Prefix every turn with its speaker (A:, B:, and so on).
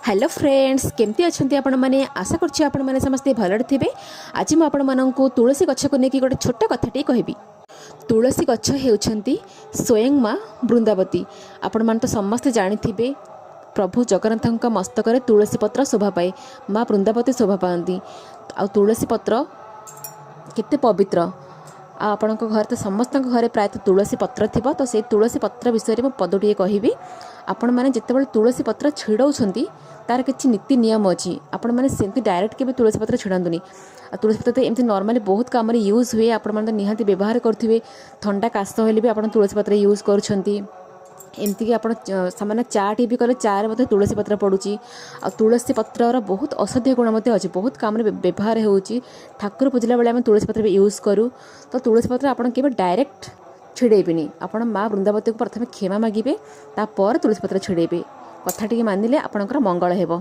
A: Hello friends, କେମିତି ଅଛନ୍ତି ଆପଣମାନେ? ଆଶା କରୁଛି ଆପଣମାନେ ସମସ୍ତେ ଭଲରେ ଥିବେ। ଆଜି ମୁଁ ଆପଣମାନଙ୍କୁ ତୁଳସୀ ଗଛକୁ ନେଇକି ଗୋଟେ ଛୋଟ କଥାଟିଏ କହିବି। ତୁଳସୀ ଗଛ ହେଉଛନ୍ତି ସ୍ୱୟଂ ମା ବୃନ୍ଦାବତୀ। ଆପଣମାନେ ତ ସମସ୍ତେ ଜାଣିଥିବେ, ପ୍ରଭୁ ଜଗନ୍ନାଥଙ୍କ ମସ୍ତକରେ ତୁଳସୀ ପତ୍ର ଶୋଭା ପାଏ, ମା ବୃନ୍ଦାବତୀ ଶୋଭା ପାଆନ୍ତି। ଆଉ ତୁଳସୀ ପତ୍ର କେତେ ପବିତ୍ର। ଆଉ ଆପଣଙ୍କ ଘରେ ତ, ସମସ୍ତଙ୍କ ଘରେ ପ୍ରାୟତଃ ତୁଳସୀ ପତ୍ର ଥିବ। ତ ସେଇ ତୁଳସୀ ପତ୍ର ବିଷୟରେ ମୁଁ ପଦଟିଏ କହିବି। ଆପଣମାନେ ଯେତେବେଳେ ତୁଳସୀ ପତ୍ର ଛିଡ଼ଉଛନ୍ତି, ତାର କିଛି ନୀତି ନିୟମ ଅଛି। ଆପଣମାନେ ସେମିତି ଡାଇରେକ୍ଟ କେବେ ତୁଳସୀ ପତ୍ର ଛିଡ଼ାନ୍ତୁନି। ଆଉ ତୁଳସୀ ପତ୍ର ତ ଏମିତି ନର୍ମାଲି ବହୁତ କାମରେ ୟୁଜ୍ ହୁଏ। ଆପଣମାନେ ତ ନିହାତି ବ୍ୟବହାର କରୁଥିବେ। ଥଣ୍ଡା କାଶ ହେଲେ ବି ଆପଣ ତୁଳସୀ ପତ୍ର ୟୁଜ୍ କରୁଛନ୍ତି। ଏମିତିକି ଆପଣ ସାମାନ୍ୟ ଚା ଟିକେ ବି କଲେ, ଚାରେ ମଧ୍ୟ ତୁଳସୀ ପତ୍ର ପଡ଼ୁଛି। ଆଉ ତୁଳସୀ ପତ୍ରର ବହୁତ ଔଷଧୀୟ ଗୁଣ ମଧ୍ୟ ଅଛି, ବହୁତ କାମରେ ବ୍ୟବହାର ହେଉଛି। ଠାକୁର ପୂଜିଲା ବେଳେ ଆମେ ତୁଳସୀ ପତ୍ର ବି ୟୁଜ୍ କରୁ। ତ ତୁଳସୀ ପତ୍ର ଆପଣ କେବେ ଡାଇରେକ୍ଟ ଛିଡ଼େଇବେନି। ଆପଣ ମା ବୃନ୍ଦାବତୀକୁ ପ୍ରଥମେ କ୍ଷମା ମାଗିବେ, ତାପରେ ତୁଳସୀ ପତ୍ର ଛିଡ଼େଇବେ। କଥା ଟିକେ ମାନିଲେ ଆପଣଙ୍କର ମଙ୍ଗଳ ହେବ।